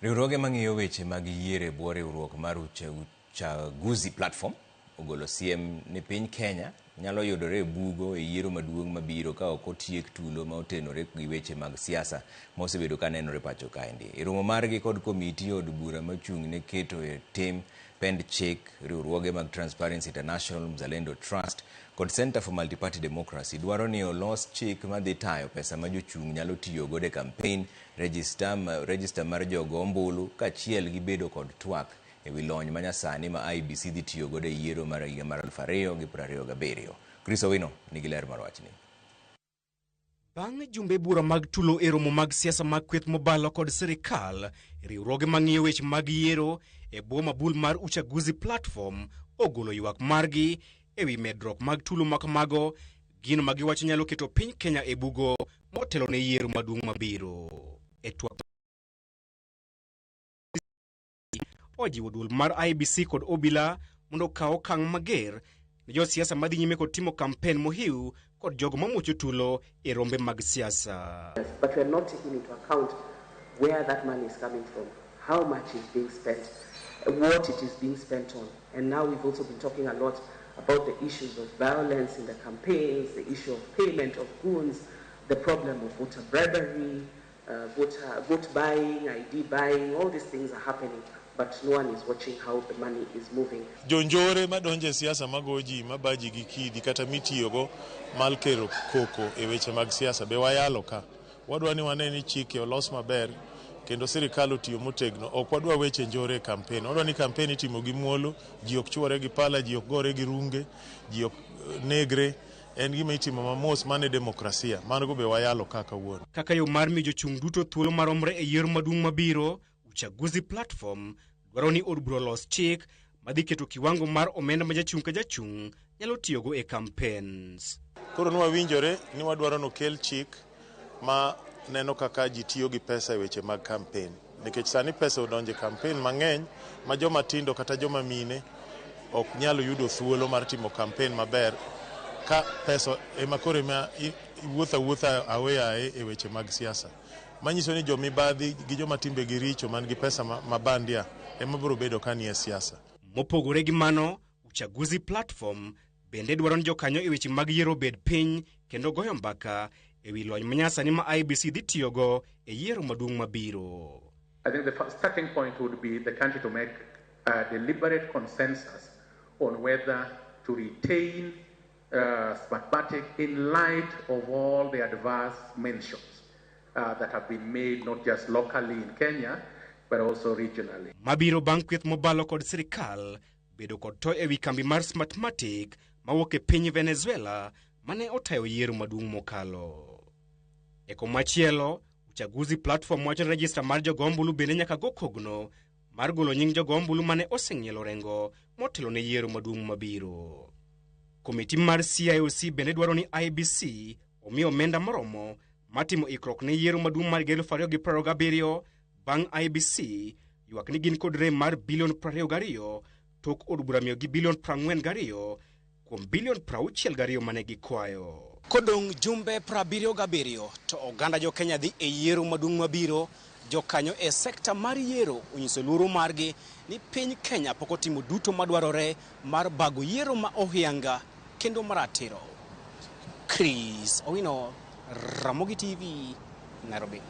Riwruoge mang'iyo weche mag yiero e bwo riwruok mar Uchaguzi Platform ogolo siem ni piny Kenya nyalo yudore e bugo e yiero maduong' mabiro ka ok otiek tulo ma otenore gi weche mag siasa ma osebedo ka nenore pacho kaendi. E romo margi kod komiti od bura mochung' ne keto e tim pend chik, riwruoge mag Transparency International, Mzalendo Trust kod Center for Multiparty Democracy dwaro ni olos chik madhi tayo pesa ma jochung' nyalo tiyo godo e kampen, rejista mar jogo ombulu kaachiel gi bedo kod twak e wi lony manyasani ma IEBC dhi tiyo godo e yiero mar higa mar 2027. Chris Owino nigi ler mar wachni. Bang' jumbe bura mag tulo e romo mag siasa mag kweth mobalo kod sirikal, riwruoge mang'iyo weche mag yiero e bwo mabul mar Uchaguzi Platform ogolo ywak margi e wi medruok mag tulo makamago, gino ma giwacho nyalo keto piny Kenya e bugo motelo ne yiero maduong' mabiro. E twak ojiwo duol mar IEBC kod obila mondo okaw okang' mager ne josiasa madhi nyime kod timo kampen mohiu kod jogo mamuocho tulo e rombe mag siasa. But we are not taking into account where that money is coming from, how much is being spent, what it is being spent on. And now we've also been talking a lot about the issues of violence in the campaigns, the issue of payment of goons, the problem of voter bribery, vote buying, ID buying, all these things are happening, but no one is watching how the money is moving. Jonjore madonjo e siasa mago ji mabaji gi kidi kata mitiyogo mar kelo koko e weche mag siasa be wayalo ka. Wadwa ni wane ni chike olos maber kendo sirikal otiyo motegno. Ok wadwa weche njore e kampen. Wadwa ni kampen itimo gi muolo, ji ok chuore gi pala, ji ok gore gi runge, ji ok negre. En gima itimo mamos, mano e demokrasia. Mano be wayalo ka kawuono. Kaka yo mar miyo jochung' duto thuolo maromre e yiero maduong' mabiro, Uchaguzi Platform dwaro ni od bura olos chik madhi keto kiwango mar omenda ma jachung' ka jachung' nyalo tiyogo e campaigns. Koro nwawinjore ni wadwaro nokel chik ma neno kaka ji tiyo gi pesa e weche mag kampen. Nikech sani pesa odonjo e kampen mang'eny ma joma tindo kata joma mine ok nyal yudo thuolo mar timo kampen maber ka pesa ema koro ema iwuotho awuotha aweyaye e weche mag siasa. Manyiso ni jomibadhi gi joma timbegi richo man gi pesa ma bandia ema biro bedo ka nie siasa. Mopogore gi mano, Uchaguzi Platform bende dwaro ni jokanyo e weche mag yiero obed piny kendo goyo mbaka e wi lony manyasani ma IEBC dhi tiyogo e yiero maduong' mabiro. I think the first starting point would be the country to make a deliberate consensus on whether to retain Smartmatic in light of all the adverse mentions that have been made not just locally in Kenya but also regionally. Mabiro bang' kweth mobalo kod sirikal bedo kod to ewi kambi mar Smartmatic mawuok e piny Venezuela mane otayo yiero maduong' mokalo. E komachielo, Uchaguzi Platform wacho ni rejista mar jogo ombulu bende nyaka go kogno mar golo nying jogo ombulu mane oseng'ielo orengo motelo ne yiero maduong' mabiro. Komiti mar CIOC bende dwaro ni IEBC omi omenda moromo matimo ikruok ne yiero maduong' mar 2027 bang' IEBC ywak ni gin kod rem mar bilion 22 tok od bura miyogi bilion 42 kuom bilion 62 mane gikwayo. Kodong' jumbe 77 to oganda jo Kenya dhi e yiero maduong' mabiro, jokanyo e sekta mar yiero onyiso luoro margi ni piny Kenya pok otimo duto madwarore mar bago yiero ma ohianga kendo maratiro. Chris Owino, Ramogi TV, Nairobi.